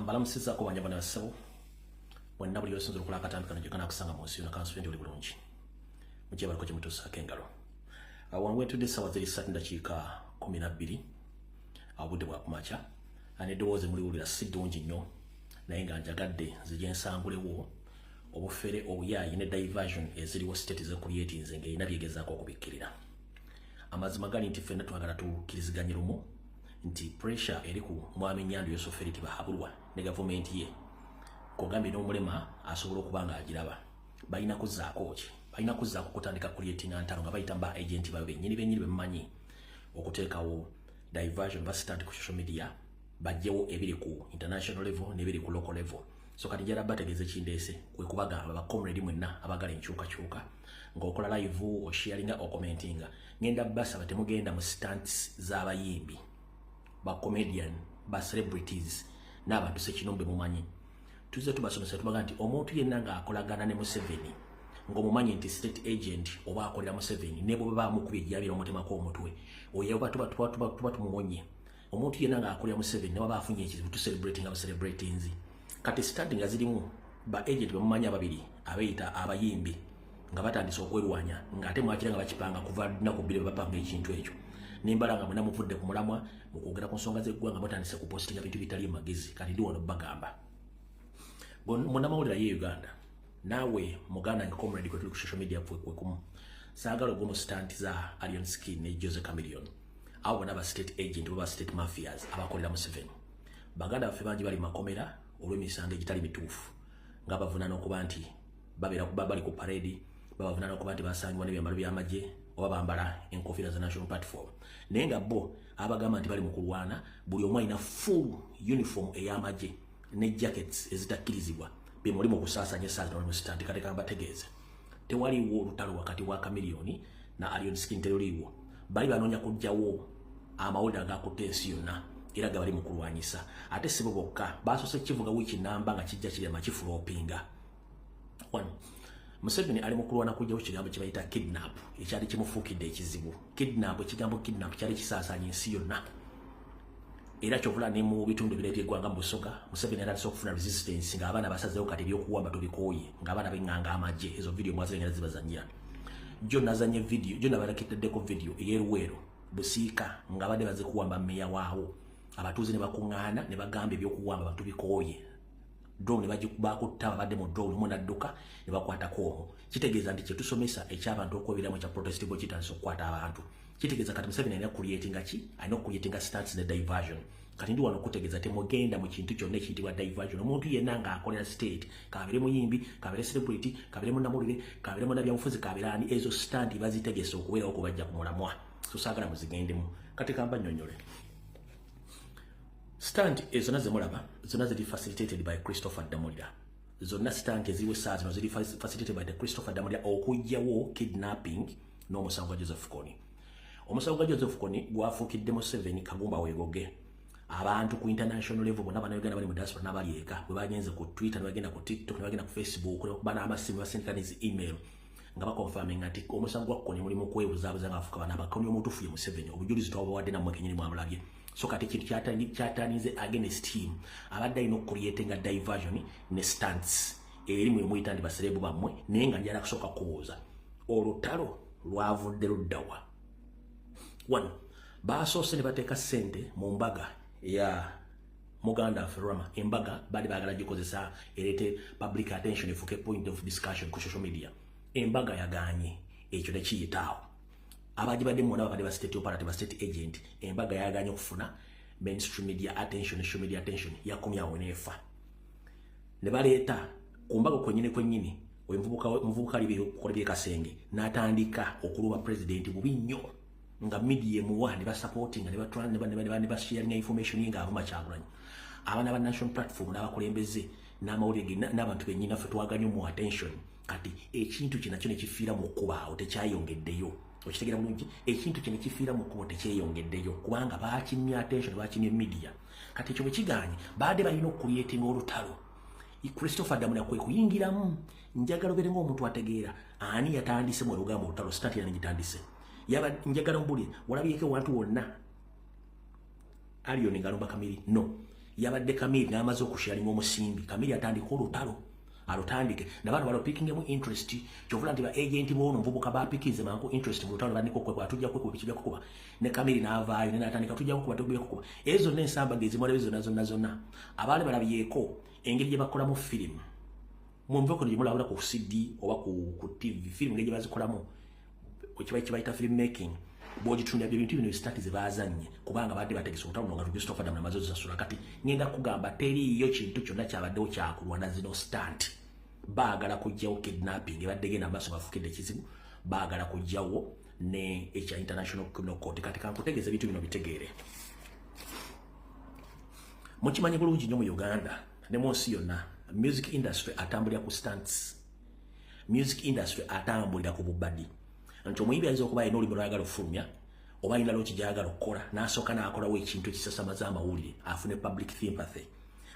Mbalamusizaako banyabo ne bassebo mwenna, buli osinza okukola akatambi kano gyekana akusanga mu nsi yonna. Kansuubire ndi oli bulungi, mugyebaliko gye mutuusaako engalo. Wano wentudde essaawa ziri 3:12, obudde bwakumakya. N'eddoboozi muliwulira si ddungi nnyo, naye nga njagadde nzije nsangulewo obufere, obuyaayi ne diversion eziriwo state zecreatinze ng'erina byegezaako okubikkirira. Amazima gali nti ffenna twagala tukkiriziganye lumu nti pressure eri ku mwami Nyando Yusuf Eri Tibahabulwa ne gavumenti ye, kogambye n'omulema asobola okuba nga agiraba. Balina kuzzaako ki? Balina kuzzaako kutandika creatinga ntalo nga bayita ba agent babe bennyini bennyini bemumanyi, okuteekawo diversion ba stunt ku social media, bajjewo ebiri ku international level n'ebiri ku local level. So kati njala bategeeza ekindeese kwe kubagamba, ba comrade mwenna abagala enkyukakyuka, ng'okola live, osharinga, ocommentinga, ngenda basaba temugenda mu stunts z'abayimbi, ba comedian, ba celebrities n'abantu sekinombe mumanyi. Tuzze tubasomesa, tubaga nti omuntu yenna ng'akolagana ne Museveni, ng'omumanyi nti state agent oba akolera Museveni, ne bwe bamukubye ejjabira omutemako omutwe, oyo oba tuba tumuwonye. Omuntu yenna ng'akolera Museveni, ne baba afunye ekizibu, tucelebratinga celebratinzi. Kati stunt nga zirimu ba agent bemumanyi ababiri abeeyita abayimbi nga batandise okwerwanya, ng'ate mwakira nga bakipanga kuva nnaku 2 bwe bapanga ekintu ekyo, nembala nga mwena muvudde ku mulamwa mu kwogera ku nsonga z'eggwanga, mutandise kupostinga bintu bitali magezi. Kati ndi wano bagamba, munnamawulire ye Uganda, naawe muganda nge comrade, kwe tuli ku social media kwe kumu, saagala ogwo mu stunt za Alien Skin ne Jose Chameleone. Abo bonna ba state agent oba ba state mafias abakolera Museveni. Baganda baffe bangi bali makomera olw'emisango egitali mituufu, nga bavunaana okuba nti babeera bali ku parade, babavunaana okuba nti basangibwa n'ebyambalo by'amagye oba bambala enkofiira za National Platform, naye nga bo abagamba nti bali mu kulwana, buli omu alina full uniform ey'amagye ne jackets ezitakkirizibwa bye muli mu kusaasanya essaazi noli mu stunt. Kati kambategeeze, tewaliwo olutalo wakati wa Chameleone na Alien Skin, teruliiwo. Bali banoonya kuggyawo amawulire agakutte ensi yonna era ga bali mu kulwanyisa. Ate si bo bokka basoose kivuga wiiki namba nga kijja kirema kiflopinga. One, Museveni ali mu kulwana kuggyawo kigambo kye bayita kidnap ekyali kimufuukidde ekizibu. Kidnap, ekigambo kidnap kyali kisaasaanya ensi yonna, era kyovula ne mu bitundu ebirala ebyeggwanga mu Busoga, Museveni atandise okufuna resistance ng'abaana basazeewo kati ebyokuwamba tubikooye, ng'abaana beŋŋanga amagye. Ezo video mwazirengera zibazanyira. Jo nazanye video, jo nabalakitaddeko video ey'eruweero Busiika nga badde baze kuwamba mmeya waawo, abatuuze ne bakuŋŋaana ne bagamba ebyokuwamba bantu bikooye. Drone bagikubakutta, babadde mu drone omu nadduka ne bakwatako omu. Kitegeeza nti kyetusomesa ekyabantu okweberamu ekya protest bo kitandise okukwata abantu. Kitegeeza kati Museveni alina creatinga ki? Alina okucreatinga stunts ne diversion. Kati ndi wano okutegeeza, temugenda mu kintu kyonna ekiyitibwa diversion. Omuntu yenna ng'akolera state, kabeere muyimbi, kabeere celebrity, kabeere munnamawulire, kabeere munnabyabufuzi, kabeere ani, ezo stunt bazitegese okubeerawo okubajja ku mulamwa, so saagala muzigendemu. Kati kamba nnyonnyole stunt ezo zonna zemulaba, zonna ziri facilitated by Christopher Damulira. Zonna stunt eziriwo essaawa zino ziri facilitated by the Christopher Damulira okuggyawo kidnapping n'omusango gwa Joseph Kony. Omusango gwa Joseph Kony gwafuukidde Museveni kagumba weegoge. Abantu ku international level bonna, bannayuganda bali mu diaspora n'abali eka, bwe bagenze ku Twitter ne bagenda ku TikTok ne bagenda ku Facebook ne bakuba n'amasimu, basindika nezi email nga baconfirminga nti omusango gwa Kony mulimu kwebuzaabuza nga afuuka bana abakoni, omutuufu ye Museveni. Obujulizi twabawadde, nammwe kenyini mwabulabye. So kati ekintu kyatanize against him, abadde alina okucreatinga diversion ne stunts eri mwe muyita nti ba celeb bammwe. Naye nga njala kusooka kubuuza, olutalo lwavudde luddawa? One, basoose ne bateeka ssente mu mbaga ya muganda waffe Rama. Embaga baali baagala gikozesa ereete public attention, efuuke point of discussion ku social media. Embaga yaganye, ekyo nekiyitaawo. Abagibadde mwona babadde ba state operative, ba state agent. Embaga yaganye okufuna mainstream media attention, social media attention, yakomyawo neefa. Ne baleeta ku mbaga kwennyini kwennyini omuvubuka ali kukola byekasenge n'atandika okuluba president bubi nnyo, nga media emuwa ne basupportinga ne basharinga information ye ng'avuma Kyagulanyi. Abaana ba National Platform n'abakulembeze n'amawulire n'abantu bennyini naffe twaganye mu attention. Kati ekintu kye nakyo ne kifiira mu kkubaawo, tekyayongeddeyo. Okitegeera bulungi? Ekintu kye ne kifiira mu kkubo, tekyeyongeddeyo kubanga bakimya attention, bakimya media. Kati ekyo bwe kiganye, baadde balina okucreatinga olutalo. Christopher Damulira kwe kuyingiramu. Njagala obeere ng'omuntu ategeera ani yatandise mu olugamba olutalo. Stunt yani gitandise yaba, njagala mbulire, walabyeko ewantu wonna Alien ng'alumba Kamiri? No. Yabadde Kamiri n'amaze okusharinga omusimbi. Kamiri atandika olutalo alutandike nabano balopikingemu interest. Kyovula nti ba agent bono mvubuka bapikize mangu interest mu lutalo bandiko kwekwa tujja kwekuba kijja kukuba ne Kamiri n'avaayo ne natandika tujja kukuba tujja kukuba. Ezo n'ensamba ngezimwala ezo nazo nazonna abaale balabyeko engeri gye bakolamu firimu. Mumveko gye mulabula ku CD oba ku TV, firimu ngeri gye bazikolamu kibayita film making. Bw'ogitunda ebintu bino start ze baazannye kubanga badde bategese olutalo nga Christopher Damula amaze ozisasula. Kati ngenda kugamba teriiyo kintu kyonna kyabaddewo kyakulwana zino stunt. Baagala kuggyawo kidnapping ebadde genda maaso bafukidde ekizibu, baagala kuggyawo ne ekya International Criminal Court. Kati kankutegeeza ebintu bino bitegeere. Mukimanyi bulungi nnyo mu Uganda ne mu nsi yonna, music industry atambulira ku stunts, music industry atambulira ku bubadi. Nti omuyimbi ayinza okuba alina olulimi lwayagala okufulumya oba alina launch gy'ayagala okukola, n'asooka n'akolawo ekintu ekisasamaza amawulire afune public sympathy.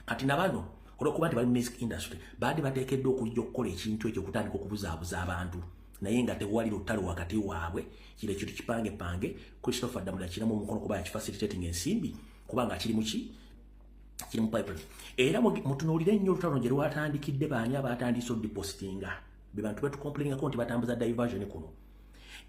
Kati nabano olw'okuba nti bali mu music industry baadde bateekeddwa okujja okukola ekintu ekyo okutandika okubuzaabuza abantu, naye nga tewali lutalo wakati waabwe. Kino ekintu kipangepange. Christopher Damula kiramu omukono kuba yakifacilitating ensimbi kubanga kiri muki kiri mu pipeline. Era mutunuulire nnyo olutalo gye lwatandikidde, baani abatandise odipositinga be bantu betucomplainingako nti batambuza diversion kuno.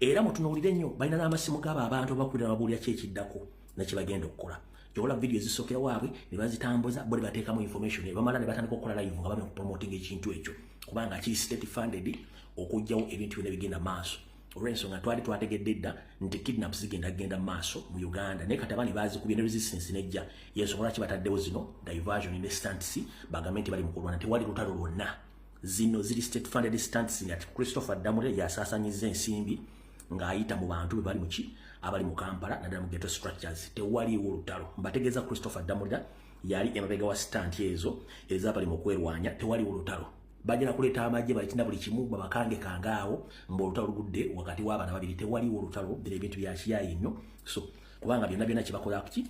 Era mutunuulire nnyo balina n'amasimu g'abo abantu abakulira babuulira ki ekiddako nakye bagenda okukola. Kyobola video ezisookera waabwe ne bazitambuza bo ne bateekamu information ne bamala ne batandika okukola live nga bali promoting ekintu ekyo kubanga kiri state funded okuggyawo ebintu byonna ebigenda maaso. Olw'ensonga twali twategedde dda nti kidnap zigenda genda maaso mu Uganda, naye kati abaani bazikubye ne resistance nejja. Yensonga lwaki bataddewo zino diversion ne stunts, bagambe nti bali mu kulwana. Tewali lutalo lwonna, zino ziri state funded stunts nga Christopher Damule yasaasanyiza ensimbi ng'ayita mu bantu be bali muki abali mu Kampala naddala mu ghetto structures. Tewaliiwo lutalo, mbategeeza Christopher Damulira yali emabega wa stunt ezo ezabali mu kwerwanya. Tewaliwo lutalo, bajja kuleeta amagye balitina buli kimu babakange kangaawo mbu olutalo lugudde wakati w'abaana babiri. Tewaliwo lutalo, bino ebintu bya kiyayi nnyo. So kubanga byonna byonna kyebakola kuki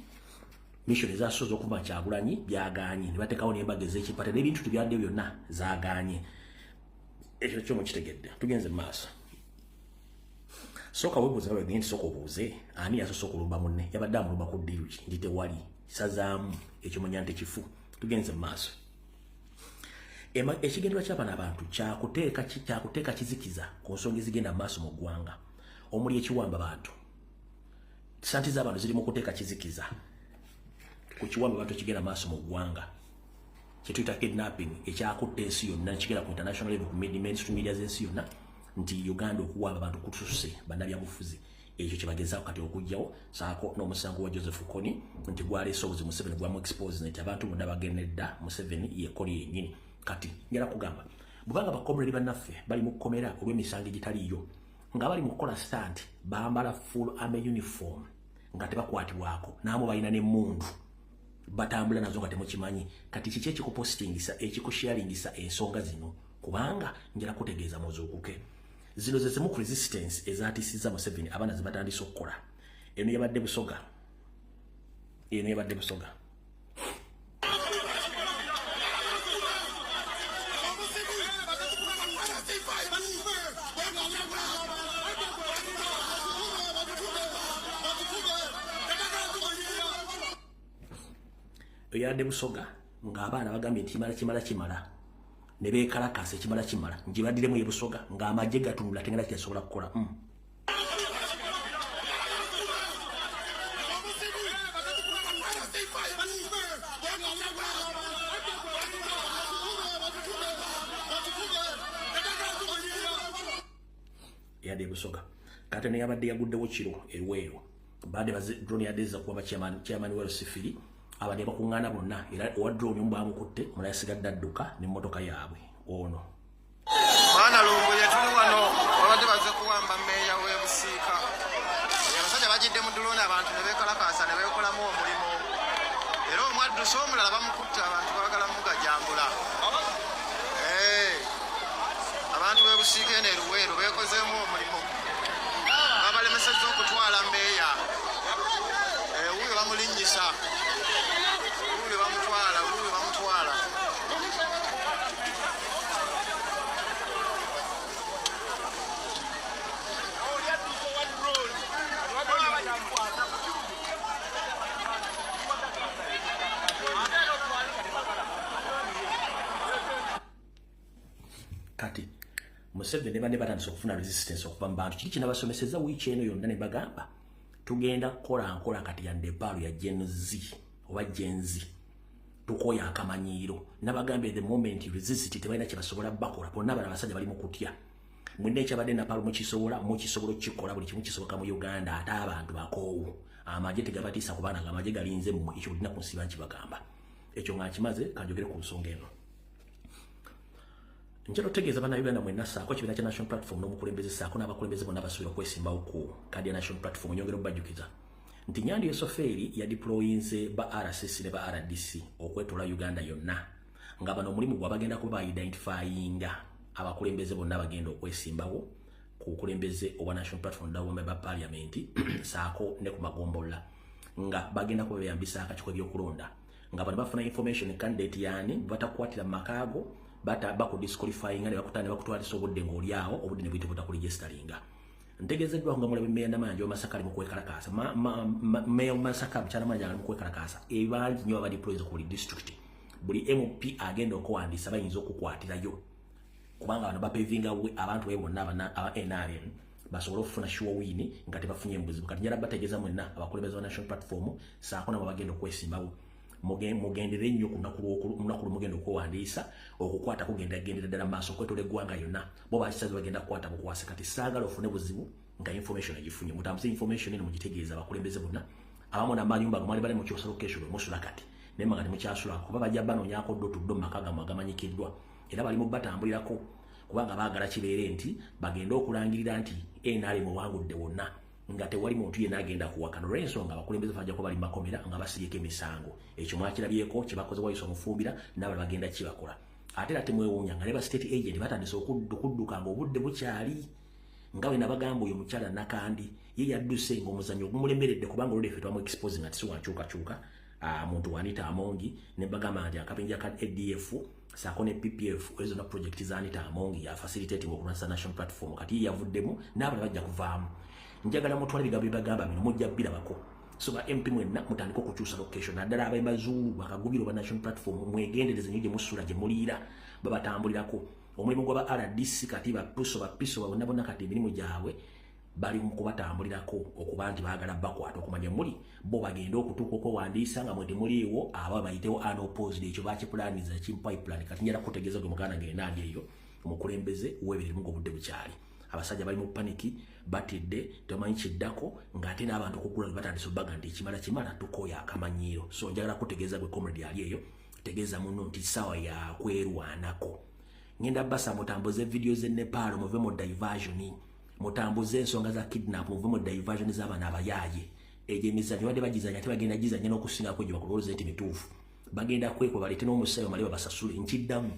mission ezasoza okuva Kyagulanyi byaganye ne bateekawo n'embaga ez'ekipata n'ebintu tebyadde byonna zaaganye. Ekyo kyo mukitegedde. Tugenze mu maaso. Sooka weebuuze nga wegende, sooka obuuze ani yasoose okulumba munne, yabadde amulumba ku ddiiru ki nti tewali sazaamu ekyo manya nti kifu. Tugenze mu maaso. Ekigendererwa ky'abano abantu kyakuteeka kizikiza ku nsonga ezigenda mu maaso mu ggwanga omuli ekiwamba bantu. Stunt z'abantu ziri mu kuteeka kizikiza ku kiwamba bantu ekigenda maaso mu ggwanga kyetuyita kidnapping ekyakutta ensi yonna, kigenda ku international level, ku mainstream media z'ensi yonna nti Uganda okuwamba abantu kutususe bannabyabufuzi. Ekyo kyebagezaako kati okuggyawo saako n'omusango wa Joseph Kony nti gwaleese obuzibu Museveni gwamu expose nti abantu bonna bagenda edda Museveni ye Kony yennyini. Kati njala kugamba bwebanga bacomrade bannaffe bali mu kkomera olw'emisango egitaliiyo nga bali mu kukola stunt, bambala full army uniform nga tebakwatibwako, naamu balina n'emmundu batambula nazo nga temukimanyi. Kati kiki ekikupostingisa, ekikusharingisa ensonga zino? Kubanga njala kutegeeza muzuukuke, zino ze zimu ku resistance ezatiisizza Museveni abaana ze batandise okukola. Eno yabadde Busoga, eno yabadde Busoga. Eyadde Busoga ng'abaana bagambye nti kimala kimala kimala ne beekalakaasa ekimala kimala ngibaddiremu ye Busoga ng'amagye gatunula tengera kyasobola kukola. Eyadde Busoga kati ne yabadde yaguddewo kiro erweero badde baze drone yadde ezza kuba chairman wa LC3 abadde bakuŋŋaana bonna, era owa drone omu bamukutte, omulala yasigadde adduka n'emmotoka yaabwe ono. Mwana Lumbuye, tuli wano, babadde bazze kuwamba mmeeya w'e Busiika. Abasajja bagidde mu drone, abantu ne beekalakaasa ne beekolamu omulimu, era omwadduse omulala bamukutte, abantu baagala mugajambula. Abantu b'e Busiika eno eruweero beekozeemu omulimu, babalemesezza okutwala mmeeya. Wuuyo bamulinnyisa, wuuyo bamutwala, wuuyo bamutwala. Museveni ne banne batandise okufuna resistance okuva mu bantu. Kiri kinabasomeseza wiiki eno yonna ne bagamba tugenda kukola nkola kati ya Nepal ya Gen Z oba Gen Z, tukoya akamanyiiro. Nabagambye the moment you resist, tebalina kye basobola bakola. Bonna bano abasajja bali mu kutya. Mwine ekyabadde Nepal mukisobola, mukisobola okukikola. Buli kimu kisoboka mu Uganda, ate abantu bakoowu. Amagye tegabatiisa kubanga nga amagye galinze mmwe. Ekyo olina ku nsiba nkibagamba. Ekyo nga nkimaze, kanjogere ku nsonga eno. Njagala otegeeza Bannayuganda mwenna, saako ekibiina kya National Platform n'omukulembeze, saako n'abakulembeze bonna basuubira okwesimbawo ku kadi ya National Platform. Nyongera okubajjukiza nti Nyandi Yosofeeri yadeployinze ba RCC ne ba RDC okwetola Uganda yonna, nga bano omulimu gwa bagenda kuba identifyinga abakulembeze bonna bagenda okwesimbawo ku bukulembeze obwa National Platform ddala ba parliament saako ne ku magombolola, nga bagenda kuba beyambisa akakiiko ebyokulonda, nga bano bafuna information candidate yani batakwatira mu makaago bata bakudisqualifyinga ne bakutana ne bakutwalisa obudde ng'oli awo, obudde ne buyite butakuregisteringa. Ntegeezeddwa nga mulabe Meya Namanja wa Masaka ali mu kwekalakaasa. Meya wa Masaka mukyala Namanja ali mu kwekalakaasa. Ebangi nnyo abadeployinze ku buli district. Buli MP agenda okuwandiisa bayinza okukwatirayo, kubanga bano bapavinga we abantu be bonna aba NRM basobole okufuna sure win nga tebafunye mbuzibu. Kati njala bategeeza mwenna abakulembeze ba National Platform saako nabo bagenda okwesimbawo, mugendere nnyo ku lunaku lumugenda okwewandiisa. Okukwata kugenda gendera ddala maaso okwetola eggwanga yonna. Bo bakisaze bagenda kukwata bukwasi. Kati saagala ofune buzibu nga information egifunye. Mutambuze information eno, mugitegeeza abakulembeze bonna abamu n'amayumba gamwali bali mukyusa location musula kati naye nga temukyasula, kuba bajja banoonyako ddo tuddo mu maka gammwe agamanyikiddwa, era bali mu batambulirako kubanga baagala kibeere nti bagende okulangirira nti NRM owangudde wonna nga tewali muntu yenna agenda kuwakana, olw'ensonga abakulembeze bajja kuba bali makomera nga basibyeko emisango. Ekyo mwakirabyeko kye bakoze Wayisa Omufumbira n'abalala bagenda kibakola. Ate era temwewuunya nga ne ba state agent batandise okudduka nga obudde bukyali, nga bwe nabagamba oyo mukyala Nakandi ye yadduse ng'omuzannyo gumulemeredde, kubanga olwedde ffe twamu expose nga tisi wankyukakyuka muntu Anita Amongi, ne bagamba nti akabinja ka ADF saako ne PPF, ezo na project za Anita Amongi ya facilitating okulwanisa National Platform. Kati ye yavuddemu n'abalala bajja kuvaamu. Njagala mutwale ebigambo byebagamba bino, mujja birabako. So ba MP mwenna mutandike okukyusa location, naddala ab'emazuulu bakagubiro ba National Platform. Mwegendereze nnyo gye musula, gye muliira, babatambulirako. Omulimu gwa ba RDC kati bapuso bapiso bonna bonna, kati emirimu gyabwe bali mu kubatambulirako okuba nti baagala bakwata okumanya muli bo bagende okutuuka okwewandiisa nga mwe temuliiwo, aba bayitewo unopposed. Ekyo bakipulaniza kipipeline. Kati njala kutegeeza gwe muganda ngenda ali eyo, omukulembeze w'ebirimu, ng'obudde bukyali. Abasajja bali mu panic, batidde, tebamanyi kiddako, ng'ate n'abantu okugula batandise obbaga nti ekimala kimala, tukooya akamanyiiro. So njagala kutegeeza gwe comrade ali eyo, tegeeza muno nti ssaawa yakwerwanako. Ngenda basa mutambuze video z'e Nepal, muve mu diversion, mutambuze ensonga za kidnap, muve mu diversion z'abaana abayaaye. Egyo emizannyo badde bagizanya, ate bagenda gizanya n'okusingako gye bakulowooza nti mituufu. Bagenda kwekwa baleete n'omusayo bamale babasasule. Nkiddamu,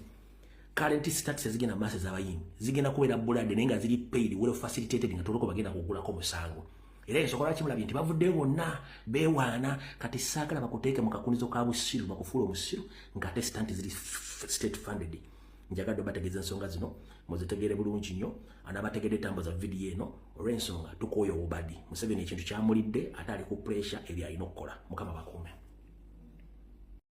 current status ezigenda maaso ez'abayimbi zigenda kubeera bulade, naye nga ziri paid, well facilitated, nga toloko bagenda kugulako musango. Era ensonga lwaki mulabye nti bavuddeyo bonna beewaana. Kati saagala bakuteeke mu kakunizo ka busiru, bakufuula omusiru ng'ate stunt ziri state funded. Njagadde obategeeza ensonga zino muzitegeere bulungi nnyo. Anaabategedde, tambuza vidiyo eno, olw'ensonga tukooya obubadi. Museveni ekintu kyamulidde, ate ali ku pressure ebyo alina okukola. Mukama bakuume.